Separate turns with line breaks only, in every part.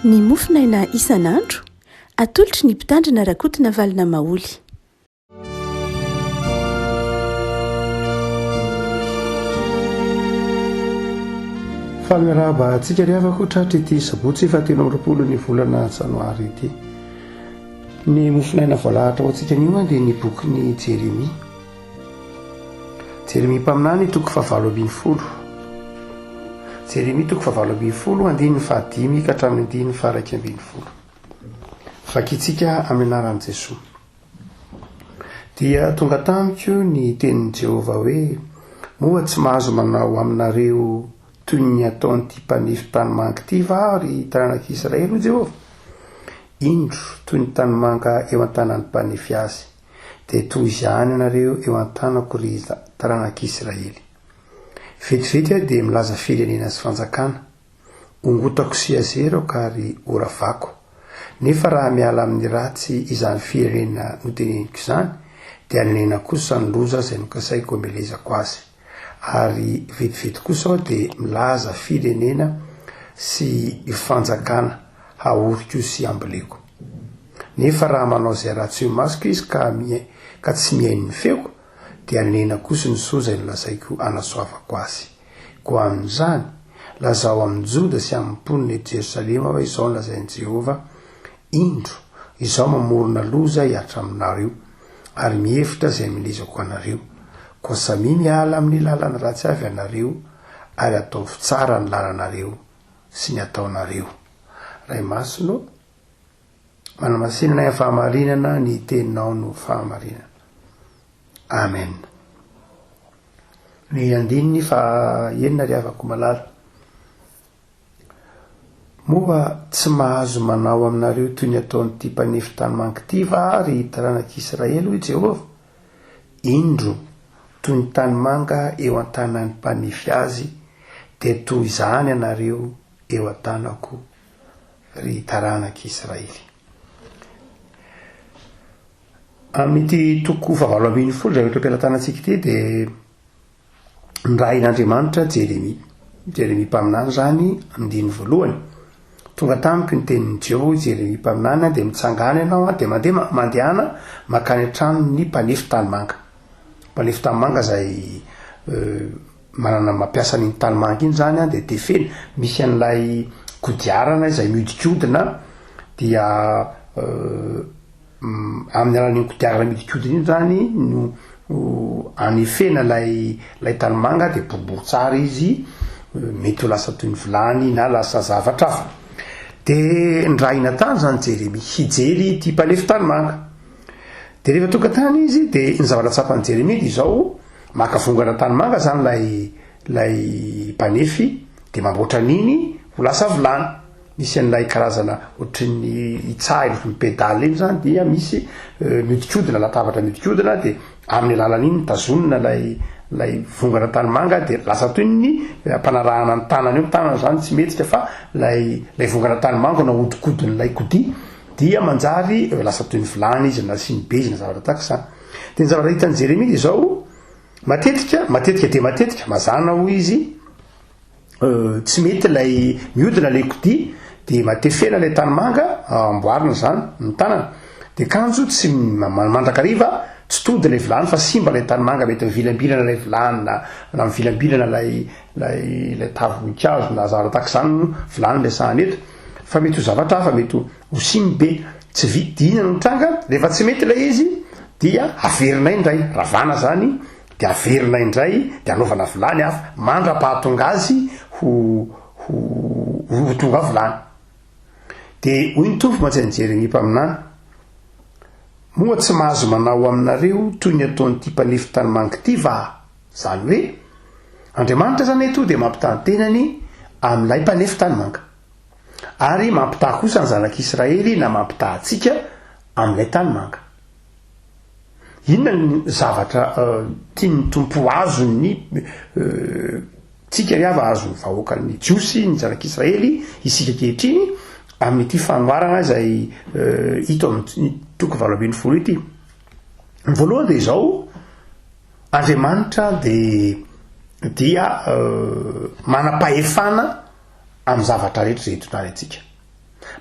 Ny mofonaina isan'andro, atolotry ny Mpitandrina Rakotonavalona Maholy.
Faly miarahaba antsika ry havako tratry ity sabotsy fahatelo amby 20 ny volana janoary ity. Ny mofonaina voalahatra ho antsika anio dia ny bokin'i Jeremia. Jeremia mpaminany toko fahavalo ambin'ny folo. Jeremia toko fahavalo ambin'ny folo andininy fahadimy ka hatramin'ny andininy faha-iraika ambin'ny folo. Vakintsika amin'ny anaran'i Jesoa. Dia tonga tamiko ny tenin'i Jehovah hoe, Moa tsy mahazo manao aminareo toy ny ataon'ity mpanefy tanimanga ity va aho, ry taranak'Israely? hoy Jehovah. Indro, toy ny tanimanga eo an-tanan'ny mpanefy azy, dia toy izany ianareo eo an-tanako, ry taranak'Israely. Vetivety aho dia milaza firenena sy fanjakana. Hongotako sy azerako ary horavako. Nefa raha miala amin'ny ratsy izany firenena noteneniko izany, dia hanenena kosa ny loza izay nokasaiko hamelezako azy. Ary vetivety kosa aho dia milaza firenena sy fanjakana haoriko sy hamboleko. Nefa raha manao izay ratsy eo imasoko izy ka ka tsy mihaino ny feoko, dia hanenena kosa ny soa izay nolazaiko hanasoavako azy. Koa amin'izany, lazao amin'i Joda sy amin'ny mponina eto Jerosalema hoe izao no lazain'i Jehovah, Indro, izaho mamorona loza hihatra aminareo, ary mihevitra izay hamelezako anareo. Koa samia miala amin'ny lalana ratsy avy ianareo, ary ataovy tsara ny lalanareo sy ny ataonareo. Ray Masina ô, manamasina anay amin'ny fahamarinana, ny teninao no fahamarinana. Amen. Ny andininy faha enina ry havako malala. Moa tsy mahazo manao aminareo toy ny ataon'ity mpanefy tanimanga ity va aho, ry taranak'Israely? hoy Jehovah. Indro, toy ny tanimanga eo an-tanan'ny mpanefy azy, dia toy izany ianareo eo an-tanako, ry taranak'Israely. Amin'ity toko fahavalo ambin'ny folo izay eto am-pelatanantsika ity dia nirahin'Andriamanitra Jeremia. Jeremia mpaminany izany, andininy voalohany. Tonga tamiko ny tenin'i Jehovah hoy Jeremia mpaminany, dia mitsangàna ianao dia mandeha mandehana mankany an-tranon'ny mpanefy tanimanga. Mpanefy tanimanga izay euh, manana mampiasa an'iny tanimanga iny izany dia tefena. Misy an'ilay kodiarana izay mihodinkodina dia euh, Amin'ny alalan'iny kodiarana mihodinkodina iny zany no anefena ilay ilay tanimanga dia boribory tsara izy, mety ho lasa toy ny vilany na lasa zavatra hafa. Dia nirahina tany zany Jeremia hijery ity mpanefy tanimanga. Dia rehefa tonga tany izy dia ny zavatra tsapan'i Jeremia dia izao, maka vongana tanimanga zany ilay ilay mpanefy dia mamboatra an'iny ho lasa vilany. Misy an'ilay karazana ohatran'ny hitsahina ohatran'ny pédale iny zany dia misy mihodinkodina, latabatra mihodinkodina dia amin'ny alalan'iny tazonina ilay ilay vongana tanimanga dia lasa toy ny ampanarahana ny tanana eo, ny tanana zany tsy mihetsika fa ilay ilay vongana tanimanga no ahodinkodin'ilay kodia dia manjary lasa toy ny vilany izy na sinibe izy na zavatra tahaka izany. Dia ny zavatra hitan'i Jeremia dia izao, matetika, matetika dia matetika, mazàna hoy izy, Tsy mety ilay mihodina ilay kodia dia matefena ilay tanimanga amboarina izany ny tanana dia kanjo tsy mandrakariva tsy tody ilay vilany fa simba ilay tanimanga mety mivilambilana ilay vilany na na mivilambilana ilay ilay ilay tavim-boninkazo na zavatra tahaka izany no vilany resahana eto fa mety ho zavatra hafa mety ho siny be tsy vita dia inona no mitranga rehefa tsy mety ilay izy dia averina indray ravana zany dia averina indray dia anaovana vilany hafa mandra-pahatonga azy ho ho ho tonga vilany. Dia hoy ny Tompo mantsy an'i Jeremia mpaminany, Moa tsy mahazo manao aminareo toy ny ataon'ity mpanefy tanimanga ity va aho? Izany hoe, Andriamanitra izany eto dia mampitaha ny tenany amin'ilay mpanefy tanimanga. Ary mampitaha kosa ny zanak'Israely na mampitaha antsika amin'ilay tanimanga. Inona ny zavatra tian'ny Tompo ho azon'ny tsika ry hava, azon'ny vahoakan'ny Jiosy, ny zanak'Israely, isika ankehitriny, amin'ity fanoharana izay hita ao amin'ny toko 18 ity? Ny voalohany dia izao, Andriamanitra dia dia manam-pahefana amin'ny zavatra rehetra izay itondrany antsika.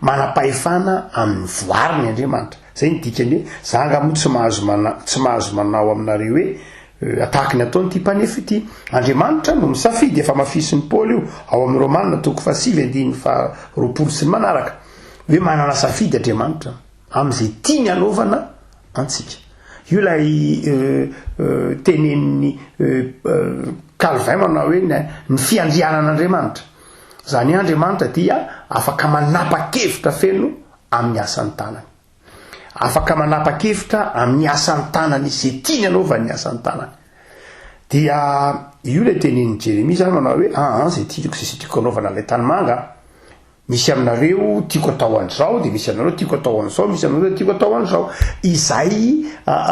Manam-pahefana amin'ny voariny Andriamanitra. Zay ny dikany hoe, za angaha moa tsy mahazo mana, tsy mahazo manao aminareo hoe tahaky ny ataon'ity mpanefy ity. Andriamanitra no misafidy, efa hamafisin'i Paoly io ao amin'ny Romana toko fahasivy andininy faharoapolo sy ny manaraka, hoe manana safidy Andriamanitra amin'izay tiany hanaovana antsika. Io ilay tenenin'i Calvin manao hoe ny fiandrianan'Andriamanitra. Izany hoe Andriamanitra dia afaka manapa-kevitra feno amin'ny asan'ny tanany. Afaka manapa-kevitra amin'ny asan'ny tanany izay tiany hanaovany ny asan'ny tanany. Dia io ilay tenenin'i Jeremia izany manao hoe aa izay tiako izay tiako hanaovana ilay tanimanga. Misy aminareo tiako atao an'izao, dia misy aminareo tiako atao an'izao, misy aminareo tiako atao an'izao. Izay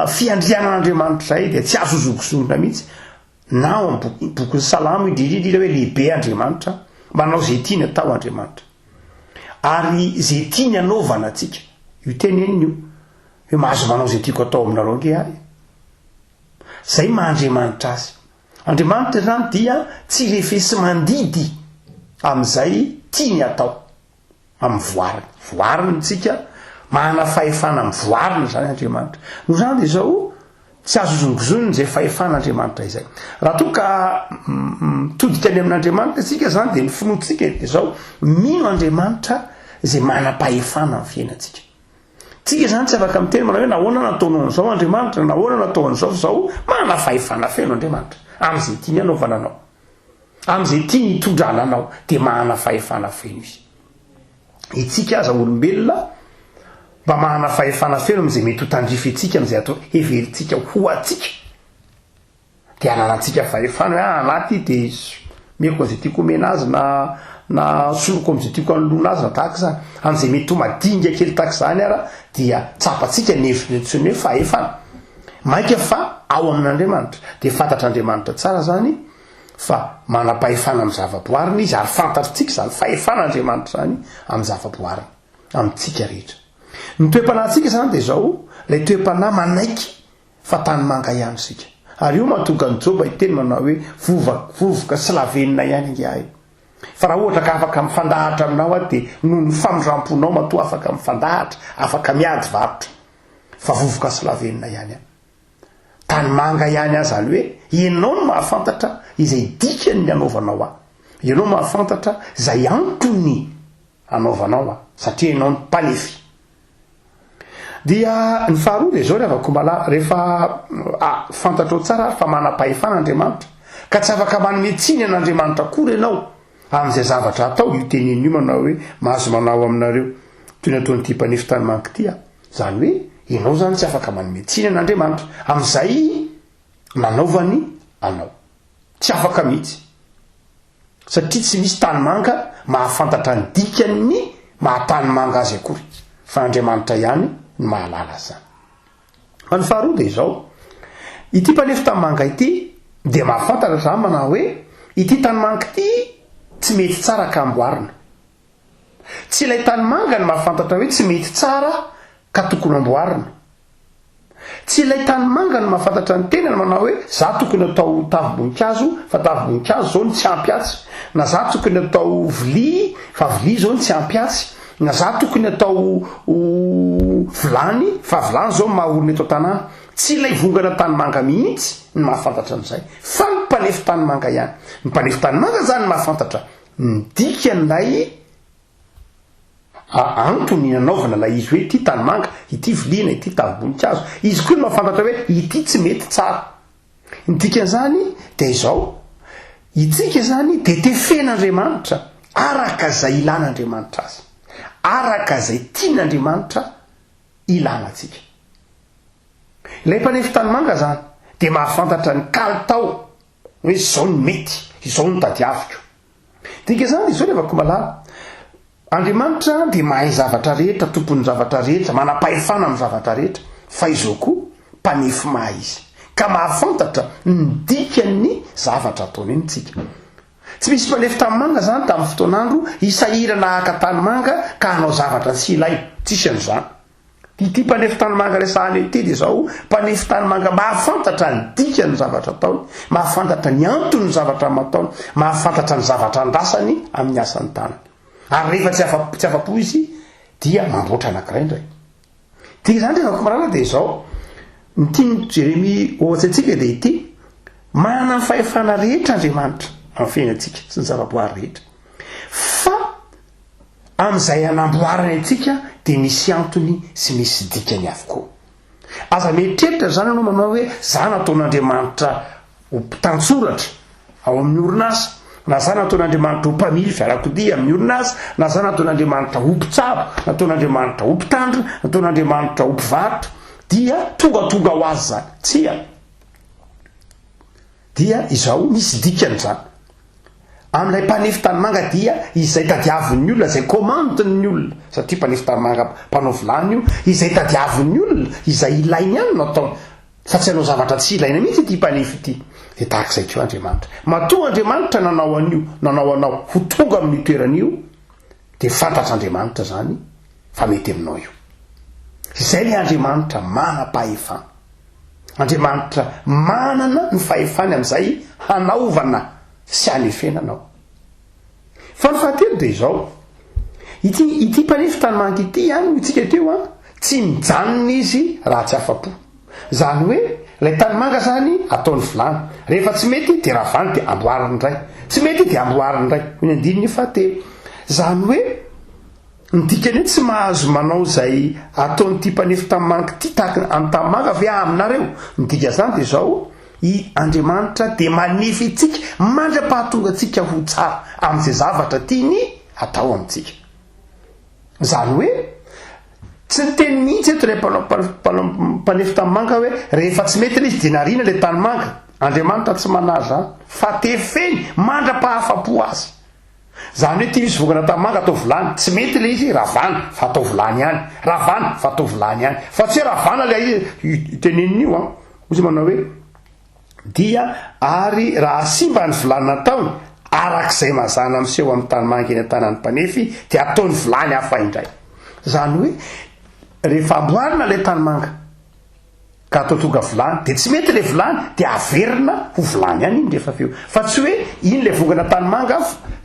fiandrianan'Andriamanitra izay dia tsy azo hozongozonina mihitsy. Na ao amin'ny bokin'ny Salamo indrindra indrindra hoe lehibe Andriamanitra, manao izay tiany atao Andriamanitra. Ary izay tiany anaovana antsika. Io teneniny io. Hoe mahazo manao izay tiako atao aminareo ange aho. Izay maha Andriamanitra azy. Andriamanitra izany dia tsy refesi-mandidy amin'izay tiany atao. Amin'ny voariny. Voariny isika, manana fahefana amin'ny voariny izany Andriamanitra. Noho izany dia izao, tsy azo hozongozonina izay fahefan'Andriamanitra izay. Raha toa ka mitodika any amin'Andriamanitra isika izany dia ny finoantsika dia izao, mino Andriamanitra izay manam-pahefana amin'ny fiainantsika. Tsika izany tsy afaka miteny manao hoe nahoana nataonao an'izao Andriamanitra, nahoana natao an'izao fa izao, manana fahefana feno Andriamanitra amin'izay tiany hanaovana anao. Amin'izay tiany hitondrana anao dia manana fahefana feno izy. Itsika aza olombelona mba manana fahefana feno amin'izay mety ho tandrify antsika amin'izay atao heverintsika ho antsika. Dia ananantsika fahefana hoe ah anaty dia omeko an'izay tiako omena azy na na soloko amin'izay tiako anoloana azy na tahaka izany. Amin'izay mety ho madinika kely tahaka izany ara dia tsapantsika ny hevitry ny antsoiny hoe fahefana. Mainka fa ao amin'Andriamanitra. Dia fantatr'Andriamanitra tsara izany fa manam-pahefana amin'ny zava-boariny izy ary fantatritsika izany fahefan'Andriamanitra izany amin'ny zava-boariny, amintsika rehetra. Ny toe-panahintsika izany dia izao, ilay toe-panahy manaiky fa tanimanga ihany isika. Ary io mahatonga an'i Joba hiteny manao hoe, Vova, vovoka sy lavenona ihany ange aho e. Fa raha ohatra ka afaka mifandahatra aminao aho dia noho ny famindram-ponao matoa afaka mifandahatra, afaka miady varotra. Fa vovoka sy lavenona ihany aho. Tanimanga ihany aho izany hoe ianao no mahafantatra izay dikany ny anaovanao ahy. Ianao mahafantatra izay antony anaovanao ahy satria ianao no mpanefy. Dia ny faharoa dia izao ry havako malala, rehefa ah, fantatrao tsara ary fa manam-pahefana Andriamanitra, ka tsy afaka manome tsiny an'Andriamanitra akory ianao amin'izay zavatra atao, io teniny io manao hoe mahazo manao aminareo toy ny ataon'ity mpanefy tanimanga ity aho. Izany hoe ianao izany tsy afaka manome tsiny an'Andriamanitra amin'izay nanaovany anao. Tsy afaka mihitsy. Satria tsy misy tanimanga mahafantatra ny dikan'ny maha tanimanga azy akory, fa Andriamanitra ihany no mahalala azy izany. Fa ny faharoa dia izao, ity mpanefy tanimanga ity dia mahafantatra izany manao hoe ity tanimanga ity tsy mety tsara ka amboarina. Tsy ilay tanimanga no mahafantatra hoe tsy mety tsara ka tokony amboarina. Tsy ilay tanimanga no mahafantatra ny tenany manao hoe za tokony atao tavim-boninkazo fa tavim-boninkazo zao no tsy ampy atsy, na za tokony atao vilia fa vilia zao no tsy ampy atsy, na za tokony atao vilany fa vilany zao no maha olona eto an-tanàna. Tsy ilay vongana tanimanga mihitsy no mahafantatra an'izay fa ny mpanefy tanimanga ihany. Ny mpanefy tanimanga zany no mahafantatra ny dikan'ilay antony nanaovana ilay izy hoe ity tanimanga, ity viliana, ity tavim-boninkazo. Izy koa no mahafantatra hoe ity tsy mety tsara. Ny dikan'izany dia izao, itsika izany dia tefen'Andriamanitra araka izay ilan'Andriamanitra azy, araka izay tian'Andriamanitra ilana antsika. Ilay mpanefy tanimanga izany dia mahafantatra ny kalitao hoe izao no mety, izao no tadiaviko. Dika izany dia izao ry havako malala, Andriamanitra dia mahay zavatra rehetra, tompon'ny zavatra rehetra, manam-pahefana amin'ny zavatra rehetra, fa izao koa, mpanefy mahay izy, ka mahafantatra ny dikan'ny zavatra ataony amintsika. Tsy misy mpanefy tanimanga izany tamin'ny fotoan'andro hisahirana haka tanimanga ka hanao zavatra tsy ilaina, tsisy an'izany. Ity mpanefy tanimanga resahana ity dia izao, mpanefy tanimanga mahafantatra ny dikan'ny zavatra ataony, mahafantatra ny anton'ny zavatra ataony, mahafantatra ny zavatra andrasany amin'ny asan'ny tanany. Ary rehefa tsy afa, tsy afa-po izy, Dia mamboatra anankiray indray. Dia izany ry havako malala dia izao, ny tian'i Jeremia ohatry antsika dia ity, manana ny fahefana rehetra Andriamanitra amin'ny fiainantsika sy ny zavaboary rehetra. Fa amin'izay anamboarany antsika dia misy antony sy misy dikany avokoa. Aza mieritreritra izany ianao manao hoe za nataon'Andriamanitra ho mpitantsoratra ao amin'ny orinasa, na za nataon'Andriamanitra ho mpamily fiarakodia amin'ny orinasa, na za nataon'Andriamanitra ho mpitsabo, nataon'Andriamanitra ho mpitandrina, nataon'Andriamanitra ho mpivarotra, dia tongatonga ho azy izany. Tsia. Dia izao, misy dikany izany. Amin'ilay mpanefy tanimanga dia izay tadiavin'ny olona, izay commande-n'ny olona, satria mpanefy tanimanga mpanao vilany io, izay tadiavin'ny olona, izay ilainy ihany no ataony, fa tsy hanao zavatra tsy ilaina mihitsy ity mpanefy ity. Dia tahaka izay koa Andriamanitra. Matoa Andriamanitra nanao an'io, nanao anao ho tonga amin'io toerana io, dia fantatr'Andriamanitra izany fa mety aminao io. Izay ilay Andriamanitra manam-pahefana. Andriamanitra manana ny fahefany amin'izay hanaovana sy hanefena anao. Fa ny fahatelo dia izao, ity ity mpanefy tanimanga ity ihany hoy tsika teo an, tsy mijanona izy raha tsy afa-po. Izany hoe ilay tanimanga izany ataony vilany, rehefa tsy mety dia ravany dia amboariny indray, tsy mety dia amboariny indray, hoy ny andininy fahatelo. Izany hoe Ny dikany hoe tsy mahazo manao izay ataon'ity mpanefy tanimanga ity tahaka ny tanimanga ve aho aminareo? Ny dikan'izany dia izao, i Andriamanitra dia manefy antsika mandra-pahatonga antsika ho tsara amin'izay zavatra tiany hatao amintsika. Izany hoe, tsy niteny mihitsy eto ilay mpanao, mpanao, mpanefy tanimanga hoe rehefa tsy mety ilay izy dia nariana ilay tanimanga. Andriamanitra tsy manahy izany, fa tefeny mandra-pahafa-po azy. Zany hoe ty misy vongana tanimanga atao vilany, tsy mety le izy ravana fa atao vilany ihany, ravana fa atao vilany ihany, fa tsy hoe ravana le izy teneniny io an, ozy manao hoe dia ary raha simba ny vilany nataony arak'izay mazàna miseho amin'ny tanimanga eny an-tanan'ny mpanefy dia ataony vilany hafa indray. Zany hoe rehefa amboarina ilay tanimanga Ka atao tonga vilany, dia tsy mety ilay vilany, dia averina ho vilany ihany iny rehefa avy eo. Fa tsy hoe iny ilay vongana tanimanga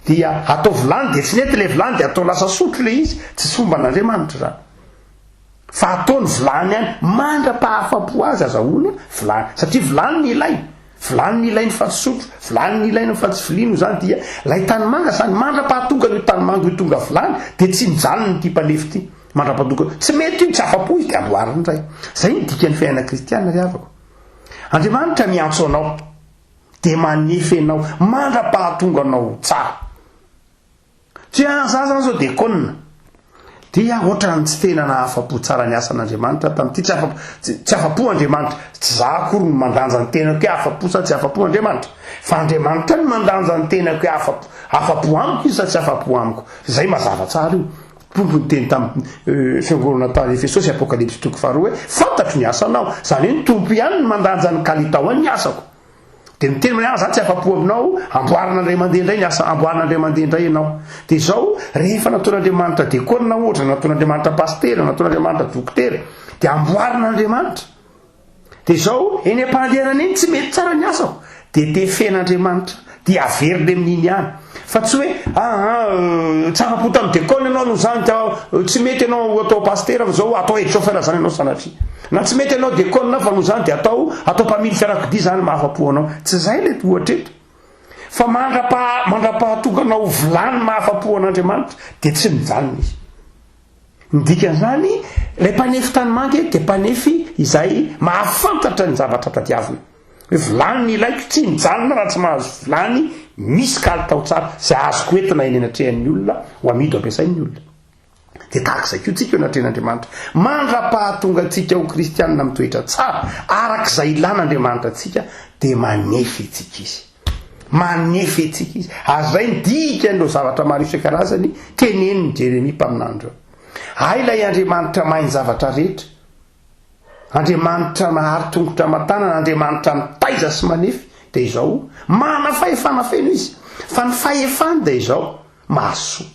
dia atao vilany, dia tsy nety ilay vilany, dia atao lasa sotro ilay izy. Tsy fomban'Andriamanitra izany. Fa ataony vilany ihany, mandra-pahafa-po azy azahoana vilany. Satria vilany ny ilainy. Vilany ny ilainy fa tsy sotro, vilany ny ilaina fa tsy vilia noho izany dia ilay tanimanga izany mandra-pahatonga an'io tanimanga io tonga vilany dia tsy mijanona ity mpanefy ity mandra-pahatonga tsy mety io tsy afa-po izy dia amboariny indray. Izay ny dikan'ny fiainana kristiana ry havako. Andriamanitra miantso anao dia manefy anao mandra-pahatonga anao ho tsara. Tsy an za zany zao dekona dia otrany tsy tena nahafapo tsara ny asan'Andriamanitra tamin'ity tsy afa tsy afapo Andriamanitra tsy za akory no mandanja ny tenako hoe afapo sa tsy afapo Andriamanitra fa Andriamanitra no mandanja ny tenako hoe afapo afapo amiko izy sa tsy afapo amiko zay mazava tsara io Tompo niteny tamin'ny euh, fiangonana tany Efesosy Apokalypsy toko faharoa hoe fantatro ny asanao zany hoe ny Tompo ihany no mandanja ny kalitao ny asako Dia miteny hoe, ah, za tsy afa-po aminao, amboarina indray mandeha indray ny asa, amboarina indray mandeha indray ianao. Dia izao, rehefa nataon'Andriamanitra dekôna ohatra, nataon'Andriamanitra pasitera, nataon'Andriamanitra dokotera, dia amboarin'Andriamanitra. Dia izao, eny am-pandehanana eny, tsy mety tsara ny asako, dia tefen'Andriamanitra, dia averina amin'iny ihany. Fa tsy hoe, ah, ah, tsy afa-po tamin'ny dekôna ianao noho izany, tsy mety ianao atao pasitera fa izao atao aide chauffeur izany ianao sanatria. Na tsy mety ianao dekôna fa noho izany dia atao atao mpamily fiarakodia izany mahafa-po anao. Tsy izay ilay ohatra eto. Fa mandra-paha mandra-pahatonga anao ho vilany mahafa-po an'Andriamanitra dia tsy mijanona izy. Ny dikan'izany, ilay mpanefy tanimanga eto dia mpanefy izay mahafantatra ny zavatra tadiavina. Hoe vilany ny ilaiko, tsy mijanona raha tsy mahazo vilany misy kalitao tsara izay azoko entina eny anatrehan'ny olona ho amidy ho ampiasain'ny olona. Dia tahaka izay koa tsika eo anatrehan'Andriamanitra. Mandra-pahatonga antsika ho kristianina mitoetra tsara araka izay ilan'Andriamanitra antsika dia manefy antsika Izy. Manefy antsika Izy. Ary izay ny dikan'ireo zavatra maro isan-karazany tenenin'i Jeremia mpaminany ireo. Hay ilay Andriamanitra mahay ny zavatra rehetra. Andriamanitra nahary tongotra aman-tanana, Andriamanitra mitaiza sy manefy, dia izao, manana fahefana feno Izy. Fa ny fahefany dia izao, mahasoa.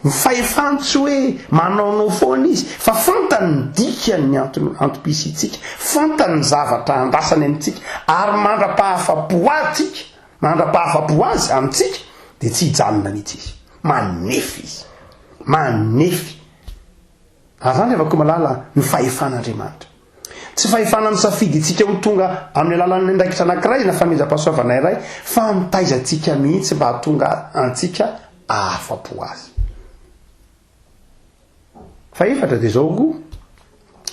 Ny fahefany tsy hoe manaonao foana Izy, fa fantany ny dikany ny antony antom-pisiantsika, fantany ny zavatra andrasany amintsika, ary mandra-pahafa-po antsika, mandra-pahafa-po Azy amintsika, dia tsy hijanona mihitsy Izy. Manefy Izy. Manefy. Ary izany ry havako malala ny fahefan'Andriamanitra. Tsy fahefana misafidy antsika ho tonga amin'ny alalan'ny andraikitra anankiray na fanomezam-pahasoavana iray fa mitaiza antsika mihitsy mba hahatonga antsika hahafa-po azy. Fahefatra dia izao koa,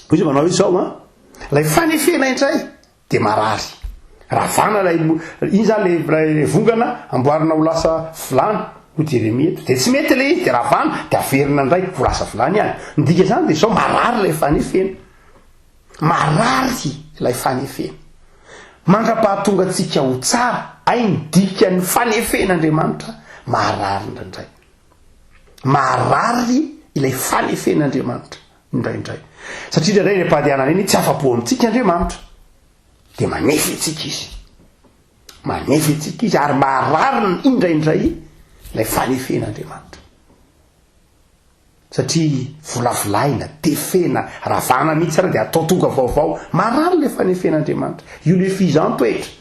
hoy izy manao hoe izao an, ilay fanefena indray dia marary. Ravana ilay, iny izany ilay, ilay vongana amboarina ho lasa vilany, hoy Jeremia eto. Dia tsy mety ilay izy, dia ravana, dia averina indray ho lasa vilany ihany. Ny dika izany dia izao, marary ilay fanefena. Marary ilay fanefena. Mandra-pahatonga antsika ho tsara, hay ny dikan'ny fanefen'Andriamanitra, marary indraindray. Marary ilay fanefen'Andriamanitra indraindray. Satria indraindray eny am-pandehanana eny, tsy afa-po amintsika Andriamanitra. Dia manefy antsika Izy. Manefy antsika Izy ary marary indraindray ilay fanefen'Andriamanitra. Satria volavolaina, tefena, ravana mihitsy ary dia atao tonga vaovao. Marary ilay fanefen'Andriamanitra. Io ilay fizahan-toetra.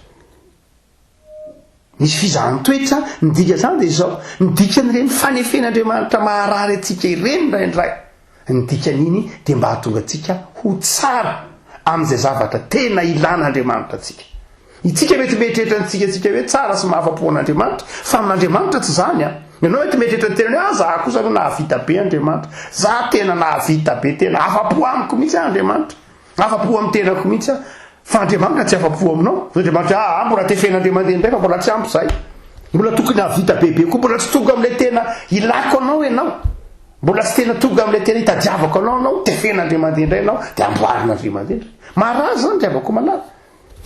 Misy fizahan-toetra, ny dikan'izany dia izao, ny dikan'ireny fanefen'Andriamanitra maharary antsika ireny indraindray, ny dikan'iny dia mba hahatonga antsika ho tsara amin'izay zavatra tena ilan'Andriamanitra antsika. Itsika mety mieritreritra antsika antsika hoe tsara sy mahafa-po an'Andriamanitra, fa amin'Andriamanitra tsy izany an. Ianao mety mieritreritra ny tenany hoe ah za kosa aloha nahavita be Andriamanitra, za tena nahavita be, tena afa-po amiko mihitsy aho Andriamanitra. Afa-po amin'ny tenako mihitsy aho. Fa Andriamanitra tsy afa-po aminao. Hoy Andriamanitra hoe, aa, mbola tefen'Andriamanitra indray fa mbola tsy ampy izay. Mbola tokony hahavita bebe koa, mbola tsy tonga amin'ilay tena ilako anao ianao. Mbola tsy tena tonga amin'ilay tena itadiavako anao ianao, tefen'Andriamanitra indray ianao, dia amboarin'Andriamanitra indray. Marary izany ry havako malala.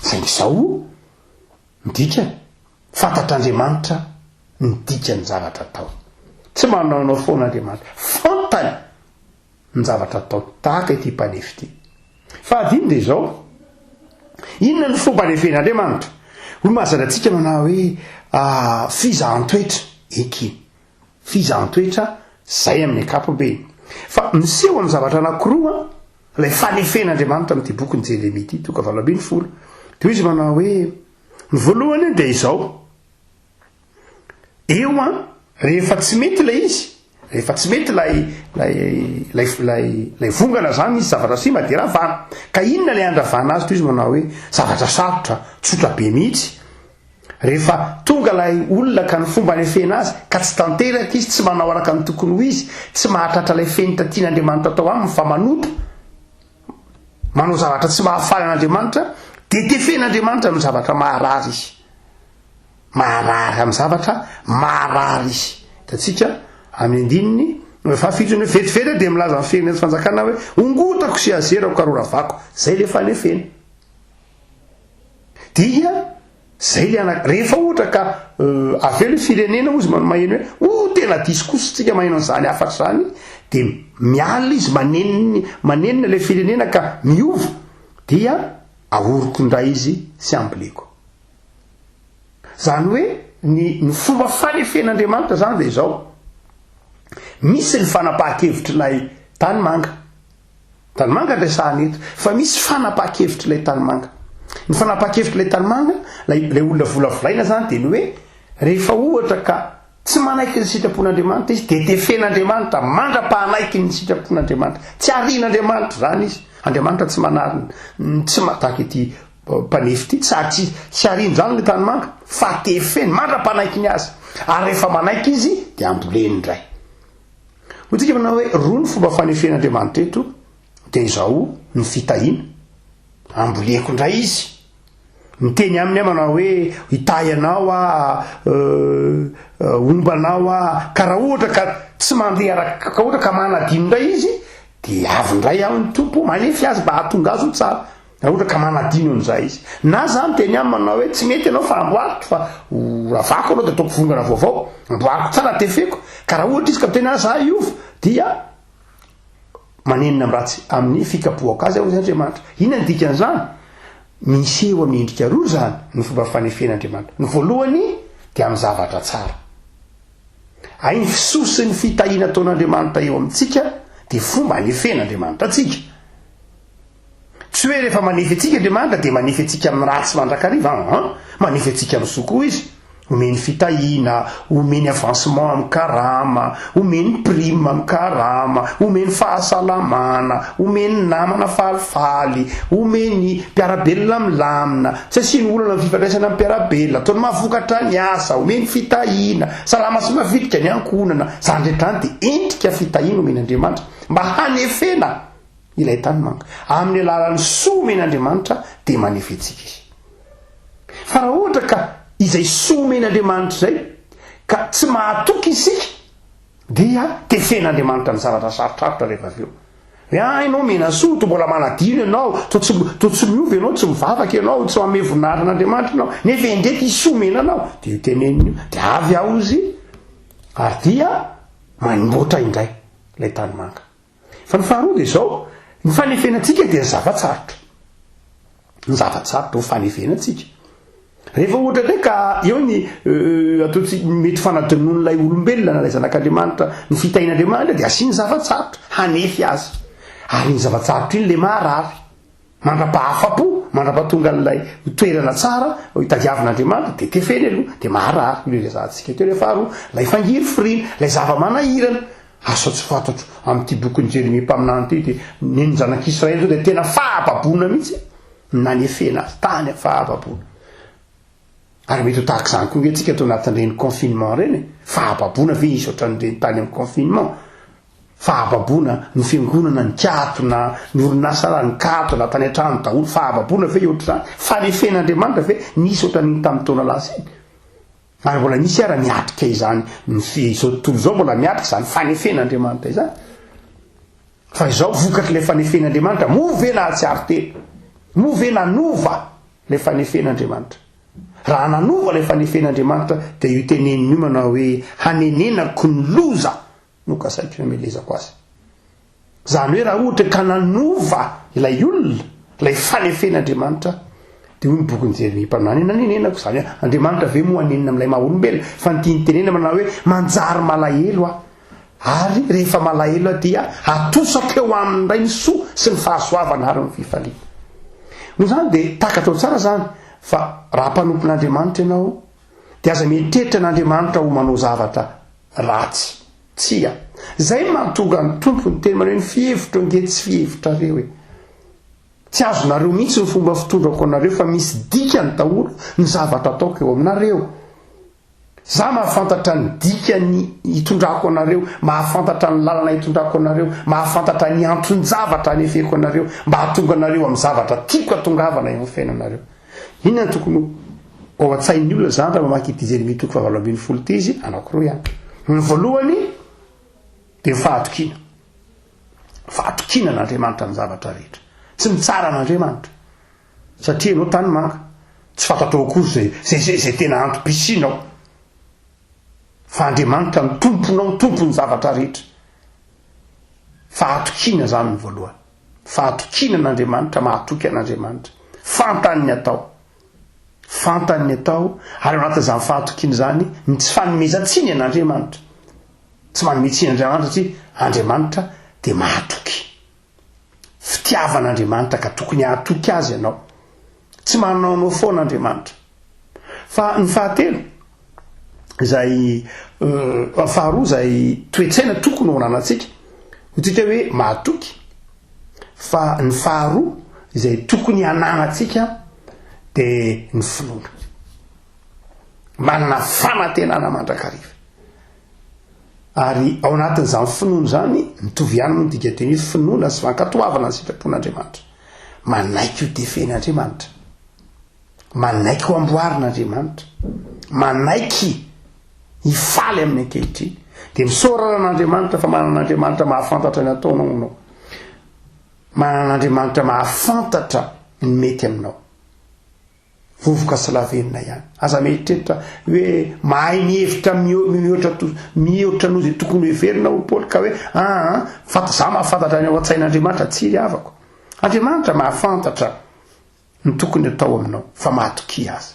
Saingy izao ny dikany, fantatr'Andriamanitra ny dikan'ny zavatra ataony. Tsy manaonao foana Andriamanitra. Fantany ny zavatra ataony, tahaka ity mpanefy ity. Fahadimy dia izao, inona ny fomba anefen'Andriamanitra? Hoy mahazatra antsika manao hoe ah, fizahan-toetra, ekena. Fizahan-toetra, izay amin'ny ankapobeny. Fa miseho amin'ny zavatra anankiroa ilay fanefen'Andriamanitra amin'ity bokin'i Jeremia ity, toko 18. Dia hoy izy manao hoe, ny voalohany dia izao, Eo an, rehefa tsy mety ilay izy, rehefa tsy mety ilay ilay ilay ilay ilay vongana zany misy zavatra simba dia ravana. Ka inona ilay andravana azy toy izy manao hoe zavatra sarotra, tsotra be mihitsy. Rehefa tonga ilay olona ka ny fomba anefena azy ka tsy tanteraka izy, tsy manao araka ny tokony ho izy, tsy mahatratra ilay fenitra tian'Andriamanitra atao aminy fa manota, manao zavatra tsy mahafaly an'Andriamanitra, dia tefen'Andriamanitra amin'ny zavatra maharary izy. Maharary amin'ny zavatra maharary izy. Hitantsika amin'ny andininy fahafito ny hoe vetivety dia milaza ny firenena sy fanjakana hoe ongotako sy azerako ary horavako. Izay ilay fanefena. Dia zay le ana rehefa ohatra ka avy eo le firenena ozy maheno hoe o tena diso kosa tsika maheno an'izany hafatra zany de miala izy maneniny manenina le firenena ka miova dia ahoroko indray izy sy amboleko. Zany hoe ny ny fomba fanefen'Andriamanitra zany de izao, misy ny fanapahan-kevitr'ilay tanimanga, tanimanga no resahana eto, fa misy fanapahan-kevitr'ilay tanimanga. Ny fanapahan-kevitr'ilay tanimanga, ilay ilay olona volavolaina zany de ny hoe rehefa ohatra ka tsy manaiky ny sitrapon'Andriamanitra izy de tefen'Andriamanitra mandra-pahanaiky ny sitrapon'Andriamanitra. Tsy arian'Andriamanitra zany izy, Andriamanitra tsy manary ny tsy tahaka ity Mpanefy ity, tsy ary tsy ariany izany ilay tanimanga, fa tefeny mandra-panaikiny azy, ary rehefa manaiky izy dia amboleny indray. Hoy tsika manao hoe roa ny fomba fanefen'Andriamanitra eto, dia izao ny fitahiana, amboleko indray izy, miteny aminy aho manao hoe hitahy anao aho, homba anao aho, ka raha ohatra ka tsy mandeha araka, ka ohatra ka manadino indray izy, dia avy indray aho ny Tompo manefy azy mba hahatonga azy ho tsara. Raha ohatra ka manadino an'izay izy. Na za miteny aminy manao hoe tsy mety ianao fa amboariko fa ho ravako anao de ataoko vongana vaovao, amboariko tsara tefeko, ka raha ohatra izy ka miteny ah za hiova dia manenina amin'ny ratsy amin'ny fikapohako azy aho hoy Andriamanitra. Inona ny dikan'izany? Miseho amin'ny endrika roa izany ny fomba fanefen'Andriamanitra. Ny voalohany dia amin'ny zavatra tsara. Hay ny fisoa sy ny fitahiana ataon'Andriamanitra eo amintsika dia fomba anefen'Andriamanitra antsika. Tsy hoe rehefa manefy antsika Andriamanitra dia manefy antsika amin'ny ratsy mandrakariva, an! Manefy antsika amin'ny soa koa Izy. Omeny fitahiana, omeny avancement amin'ny karama, omeny prime amin'ny karama, omeny fahasalamana, omeny namana falifaly, omeny mpiara-belona milamina, tsy asiany olana amin'ny fifandraisana amin'ny mpiara-belona, ataony mahavokatra ny asa, omeny fitahiana, salama sy mavitrika ny ankohonana. Izany rehetra izany dia endrika fitahiana omen'Andriamanitra mba hanefena ilay tanimanga. Amin'ny alalan'ny soa omen'Andriamanitra dia manefy antsika Izy. Fa raha ohatra ka izay soa omen'Andriamanitra izay ka tsy mahatoky isika dia tefen'Andriamanitra ny zavatra sarotrarotra rehefa avy eo. Hoe ah ianao omena soa, toa mbola manadino ianao, toa tsy toa tsy miova ianao, tsy mivavaka ianao, tsy manome voninahitra an'Andriamanitra ianao, nefa endrey ity soa omena anao. Dia io teneniny io, dia avy aho izy ary dia manimboatra indray ilay tanimanga. Fa ny faharoa dia izao, ny fanefena antsika dia ny zava-tsarotra. Ny zava-tsarotra ho fanefena antsika. Rehefa ohatra indray ka eo ny euh, ataontsika mety fanadinoan'ilay olombelona na ilay zanak'Andriamanitra ny fitahian'Andriamanitra dia asiany zava-tsarotra hanefy azy. Ary iny zava-tsarotra iny le maharary. Mandra-pahafa-po, mandra-pahatonga an'ilay toerana tsara hitadiavin'Andriamanitra dia tefeny aloha dia maharary. Io resahantsika teo ilay faharoa, ilay fangirifiriana, ilay zava-manahirana. Asa tsy fantatro, amin'ity bokin'i Jeremia mpaminany ity dia ny ny zanak'Israely zao dia tena fahababoana mihitsy ny nanefena azy, tany amin'ny fahababoana. Ary mety ho tahaka izany koa nge tsika tao anatin'ireny confinement ireny e. Fahababoana ve hisy ohatran'ireny tany amin'ny confinement? Fahababoana, ny fiangonana nikatona, ny orinasa raha nikatona, tany an-trano daholo, fahababoana ve ohatr'izany? Fanefen'Andriamanitra ve nisy ohatran'iny tamin'ny taona lasa iny? Ary mbola misy ara miatrika izany, ny izao tontolo izao mbola miatrika izany fanefen'Andriamanitra izany. Fa izao vokatr'ilay fanefen'Andriamanitra, moa ve nahatsiaro tena? Moa ve nanova ilay fanefen'Andriamanitra? Raha nanova ilay fanefen'Andriamanitra dia io teneniny io manao hoe hanenenako ny loza nokasaiko namelezako azy. Izany hoe raha ohatra ka nanova ilay olona, ilay fanefen'Andriamanitra, dia hoy ny bokin'i Jeremia mpaminany, nanenenako izany hoe Andriamanitra ve moa hanenina amin'ilay maha olombelona? Fa ny tiany tenenina manao hoe manjary malahelo aho. Ary rehefa malahelo aho dia atosako eo aminy indray ny soa sy ny fahasoavana ary ny fifaliana. Noho izany dia takatrao tsara izany fa raha mpanompon'Andriamanitra ianao dia aza mieritreritra an'Andriamanitra ho manao zavatra ratsy. Tsia. Izay no mahatonga ny Tompo niteny manao hoe ny fihevitro ange tsy fihevitrareo e. Tsy azonareo mihitsy ny fomba fitondrako anareo fa misy dikany daholo ny zavatra ataoko eo aminareo. Za mahafantatra ny dikany itondrako anareo, mahafantatra ny lalana itondrako anareo, mahafantatra ny anton-javatra anefeko anareo mba hahatonga anareo amin'ny zavatra tiako hatongavana eo amin'ny fiainanareo. Inona no tokony ho ao an-tsain'ny olona izany raha mamaky ity Jeremia toko fahavalo ambinifolo ity izy? Anankiroa ihany. Ny voalohany dia ny fahatokiana. Fahatokiana an'Andriamanitra amin'ny zavatra rehetra. Tsy mitsara an'Andriamanitra. Satria ianao tanimanga. Tsy fantatrao akory izay, izay, izay tena antom-pisianao. Fa Andriamanitra no tomponao, tompon'ny zavatra rehetra. Fahatokiana izany ny voalohany. Fahatokiana an'Andriamanitra, mahatoky an'Andriamanitra. Fantany ny atao. Fantany ny atao, ary ao anatin'izany fahatokiana izany, ny tsy fanomezan-tsiny an'Andriamanitra. Tsy manome tsiny an'Andriamanitra satria Andriamanitra dia mahatoky. Fitiavan'Andriamanitra ka tokony hahatoky azy ianao. Tsy manaonao foana Andriamanitra. Fa ny fahatelo, izay euh, faharoa izay toe-tsaina tokony ho ananantsika, hotsika hoe mahatoky, fa ny faharoa izay tokony hananantsika dia ny finoana. Manana fanantenana mandrakariva. Ary ao anatin'izany finoana izany, mitovy ihany moa ny dikanteny hoe finoana sy fankatoavana ny sitrapon'Andriamanitra. Manaiky ho defen'Andriamanitra. Manaiky ho amboarin'Andriamanitra. Manaiky hifaly amin'ny ankehitriny. Dia misaorana an'Andriamanitra fa manana Andriamanitra mahafantatra ny ataonao anao. Manana Andriamanitra mahafantatra ny mety aminao. Vovoka sy lavenona ihany. Aza mieritreritra hoe mahay mihevitra mihoatra mihoatra noho izay tokony hoheverina hoy Paoly ka hoe aa ah, fanta za mahafantatra ny ao an-tsain'Andriamanitra. Tsia ry havako. Andriamanitra mahafantatra ny tokony atao aminao fa mahatokia azy.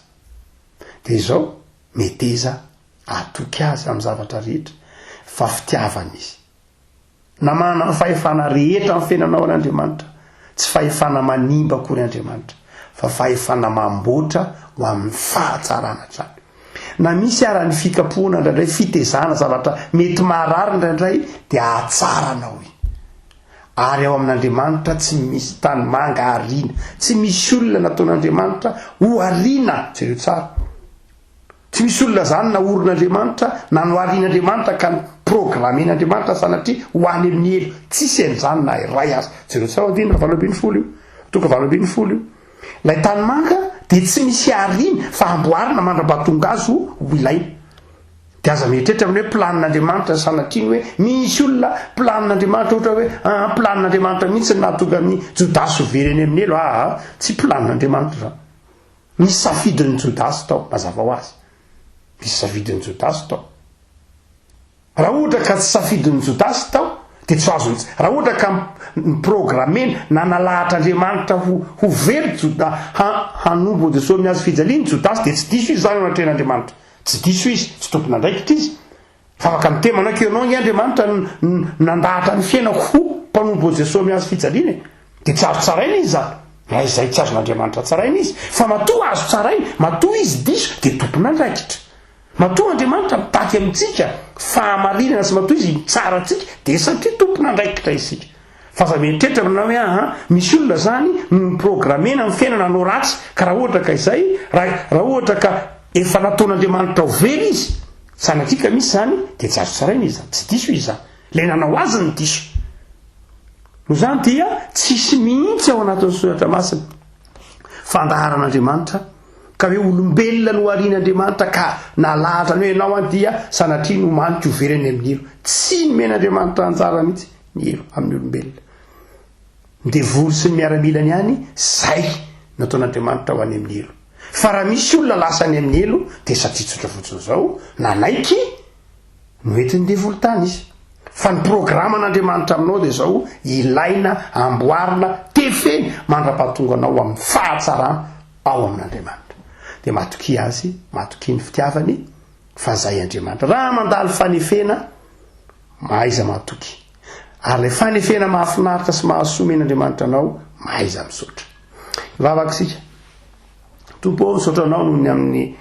Dia izao, meteza hatoky azy amin'ny zavatra rehetra fa fitiavana izy. Na manana ny fahefana rehetra amin'ny fiainanao ary Andriamanitra, tsy fahefana manimba akory Andriamanitra, fa fahefana mamboatra ho amin'ny fahatsarana hatrany. Na misy ara ny fikapohana indraindray, fitezana zavatra mety maharary indraindray dia hahatsara anao iny. Ary ao amin'Andriamanitra tsy misy tanimanga ariana. Tsy misy olona nataon'Andriamanitra ho ariana. Jereo tsara. Tsy misy olona zany naorin'Andriamanitra na noharian'Andriamanitra ka ni-programmen'Andriamanitra sanatria ho any amin'ny helo. Tsisy an'izany na iray aza. Jereo tsara andininy 18 io. Toko 18 io. Ilay tanimanga dia tsy misy ariana fa amboarina mandra-pahatonga azy ho ilaina. Dia aza mieritreritra amin'ny hoe planin'Andriamanitra sanatria ny hoe misy olona planin'Andriamanitra ohatra hoe aa planin'Andriamanitra mihitsy ny nahatonga an'i Jodasy ho very any amin'ny helo. Aa tsy planin'Andriamanitra izany. Nisy safidin'i Jodasy tao, mazava ho azy. Nisy safidin'i Jodasy tao. Raha ohatra ka tsy safidin'i Jodasy tao, dia tsy azony, raha ohatra ka ni-programmena na nalahatr'Andriamanitra ho ho very Joda, ha, hanompo an'i Jesoa amin'ny hazo fijaliana i Jodasy, dia tsy diso izy izany eo anatrehan'Andriamanitra. Tsy diso izy, tsy tompon'andraikitra izy. Fa afaka miteny manao hoe, ianao ange Andriamanitra no nandahatra ny fiainako ho mpanompo an'i Jesoa amin'ny hazo fijaliana e. Dia tsy azo tsaraina izy izany. Raha izay tsy azon'Andriamanitra tsaraina izy. Fa matoa azo tsaraina, matoa izy diso, dia tompon'andraikitra. Matoa Andriamanitra mitaky amintsika fahamarinana sy matoa izy mitsara antsika, dia satria tompon'andraikitra isika. Fa aza mieritreritra manao hoe aa misy olona zany mi-programmena ny fiainana hanao ratsy ka raha ohatra ka izay raha raha ohatra ka efa nataon'Andriamanitra ho very izy sanatria ka misy zany dia tsy azo tsaraina izy zany, tsy diso izy zany, ilay nanao azy no diso. Noho izany dia tsisy mihitsy ao anatin'ny soratra masina fandaharan'Andriamanitra ka hoe olombelona noharian'Andriamanitra ka nalahatra ny hoe ianao an dia sanatria nomaniko ho very any amin'ny helo. Tsy nomen'Andriamanitra anjara mihitsy. ny helo amin'ny olombelona. Ny devoly sy ny miaramilany ihany zay nataon'Andriamanitra ho any amin'ny helo. Fa raha misy olona lasa any amin'ny helo dia satria tsotra fotsiny izao, nanaiky noentin'ny devoly tany izy. Fa ny programan'Andriamanitra aminao dia izao, ilaina, amboarina, tefeny mandra-pahatonga anao amin'ny fahatsarana ao amin'Andriamanitra. Dia matokia Azy, matokia ny fitiavany, fa zay Andriamanitra. Raha mandalo fanefena, Mahaiza matoky. Ary ilay fanefena mahafinaritra sy mahasoa omen'Andriamanitra anao, mahaiza misaotra. Hivavaka isika. Tompo ô, misaotra anao noho ny amin'ny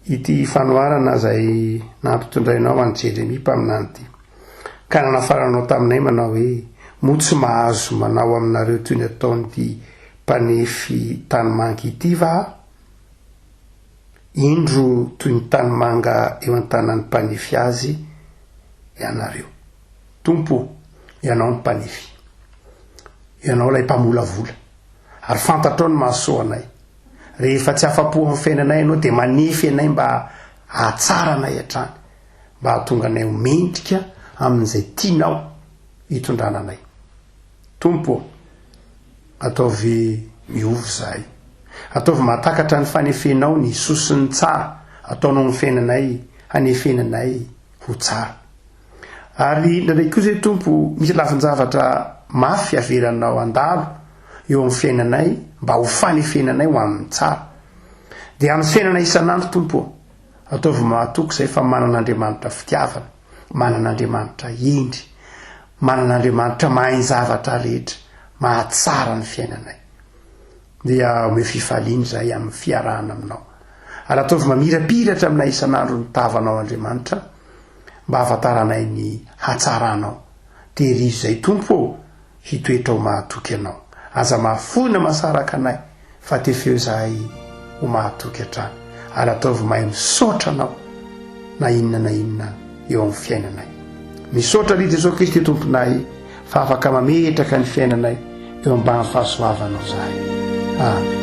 ity fanoharana izay nampitondrainao an'i Jeremia mpaminany ity. Ka nanafaranao taminay manao hoe, moa tsy mahazo manao aminareo toy ny ataon'ity mpanefy tanimanga ity va aho? Indro toy ny tanimanga eo an-tanan'ny mpanefy azy ianareo. Tompo ô, Ianao no mpanefy. Ianao ilay mpamolavola. Ary fantatrao ny mahasoa anay. Rehefa tsy afa-po amin'ny fiainanay Ianao dia manefy anay mba hahatsara anay hatrany, mba hahatonga anay ho mendrika amin'izay tianao hitondrana anay. Tompo ô, ataovy miova izahay. Ataovy mahatakatra ny fanefenao ny soa sy ny tsara ataonao amin'ny fiainanay hanefena anay ho tsara. Ary indraindray koa izay Tompo, misy lafin-javatra mafy avelanao handalo eo amin'ny fiainanay mba ho fanefena anay ho amin'ny tsara. Dia amin'ny fiainana isan'andro Tompo ô, ataovy mahatoky izay fa manana Andriamanitra fitiavana, manana Andriamanitra hendry, Manana Andriamanitra mahay ny zavatra rehetra, mahatsara ny fiainanay. Dia omeo fifaliana izahay amin'ny fiarahana aminao. Ary ataovy mamirapiratra aminay isan'andro ny tavanao Andriamanitra, mba hahafantaranay ny hatsaranao. Tehirizo izay Tompo ô, hitoetra ho mahatoky Anao. Aza mahafoy na mahasaraka anay, fa tefeo izahay ho mahatoky hatrany. Ary ataovy mahay misaotra Anao na inona na inona eo amin'ny fiainanay. Misaotra ry Jesoa Kristy Tomponay fa afaka mametraka ny fiainanay eo ambany fahasoavanao zahay. Amen.